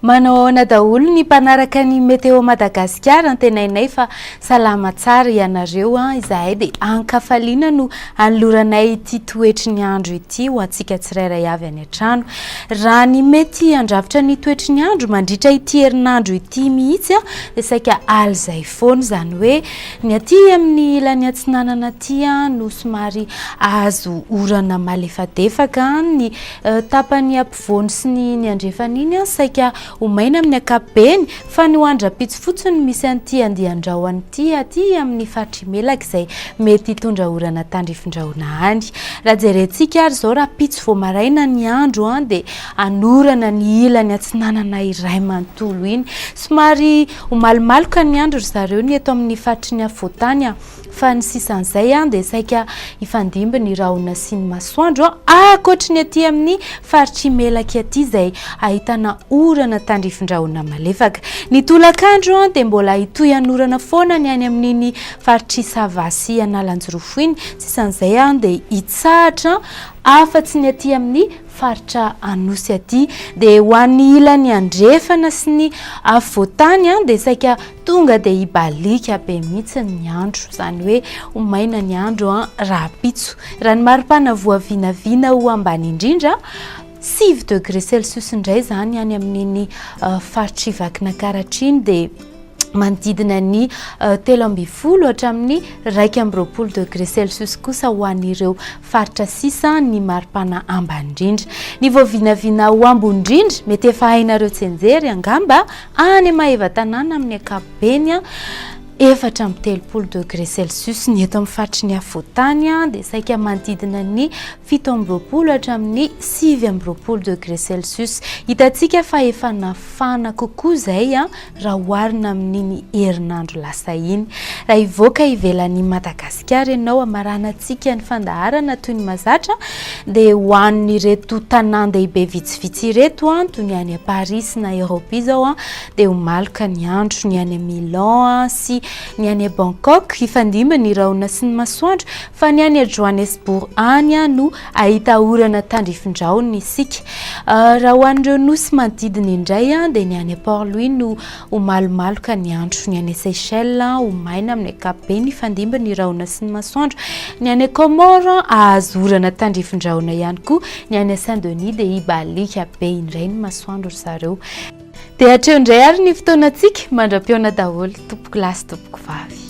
Manao ahoana daholo ny mpanaraka ny Météo Madagasikara, antenainay fa salama tsara ianareo an, izahay dia ankafaliana no anoloranay ity toetry ny andro ity ho antsika tsirairay avy any an-trano. Raha ny mety handrafitra ny toetry ny andro mandritra ity herinandro ity mihitsy dia saika alizay foana, izany hoe ny aty amin'ny ilany atsinanana aty no somary azo orana malefadefaka, ny tapany ampovoany sy ny ny andrefana iny saika ho maina amin'ny ankapobeny fa ny ho an-drampitso fotsiny no misy an'ity andian-drahona ity aty amin'ny faritr'i Melaky izay mety hitondra orana tandrifin-drahona any. Raha jerentsika ary izao rahampitso vao maraina ny andro dia hanorana ny ilany atsinanana iray manontolo iny. Somary ho malomaloka ny andro ry zareo ny eto amin'ny faritry ny afovoantany fa ny sisan'izay dia saika hifandimby ny rahona sy ny masoandro ankoatry ny aty amin'ny faritr'i Melaky aty izay ahitana orana tandrifin-drahona malefaka. Ny tolakandro dia mbola hitohy hanorana foana ny any amin'iny faritr'i Sava sy Analanjirofo iny, sisan'izay dia hitsahatra afa-tsy ny aty amin'ny faritra Anosy aty. Dia ho an'ny ilany andrefana sy ny afovoantany dia saika tonga dia hibaliaka be mihitsy ny andro, izany hoe ho maina ny andro rahampitso. Raha ny maripana voavinavina ho ambany indrindra, 9 degré celsius indray izany any amin'iny faritr'i Vakinankaratra iny dia manodidina ny 13 hatramin'ny 21 degré celsius kosa ho an'ireo faritra sisa ny maripana ambany indrindra. Ny voavinavina ho ambony indrindra, mety efa hainareo tsianjery angamba, any Maevatanàna amin'ny ankapobeny, 34 degré celsius ny eto amin'ny faritry ny afovoantany dia saika manodidina ny 27 hatramin'ny 29 degré celsius. Hitantsika fa efa nafana kokoa izay raha oharina amin'iny herinandro lasa iny. Raha hivoaka ivelan'i Madagasikara ianao hamaranantsika ny fandaharana toy ny mazatra dia ho an'ireto tanàn-dehibe vitsivitsy ireto toy ny any Paris sy Nairobi izao dia ho maloka ny andro, ny any Milan sy ny any Bangkok hifandimby ny rahona sy ny masoandro fa ny any Johannesburg any no ahita orana tandrifin-drahona isika. Raha ho an'ireo nosy manodidina indray dia ny any Port Louis no ho malomaloka ny andro, ny any Seychelles ho maina amin'ny ankapobeny hifandimby ny rahona sy ny masoandro, ny any Comores hahazo orana tandrifin-drahona ihany koa, ny any Saint Denis dia hibaliaka be indray ny masoandro ry zareo. Dia hatreo indray ary ny fotoanantsika, mandra-pihaona daholo tompoko lahy sy tompoko vavy.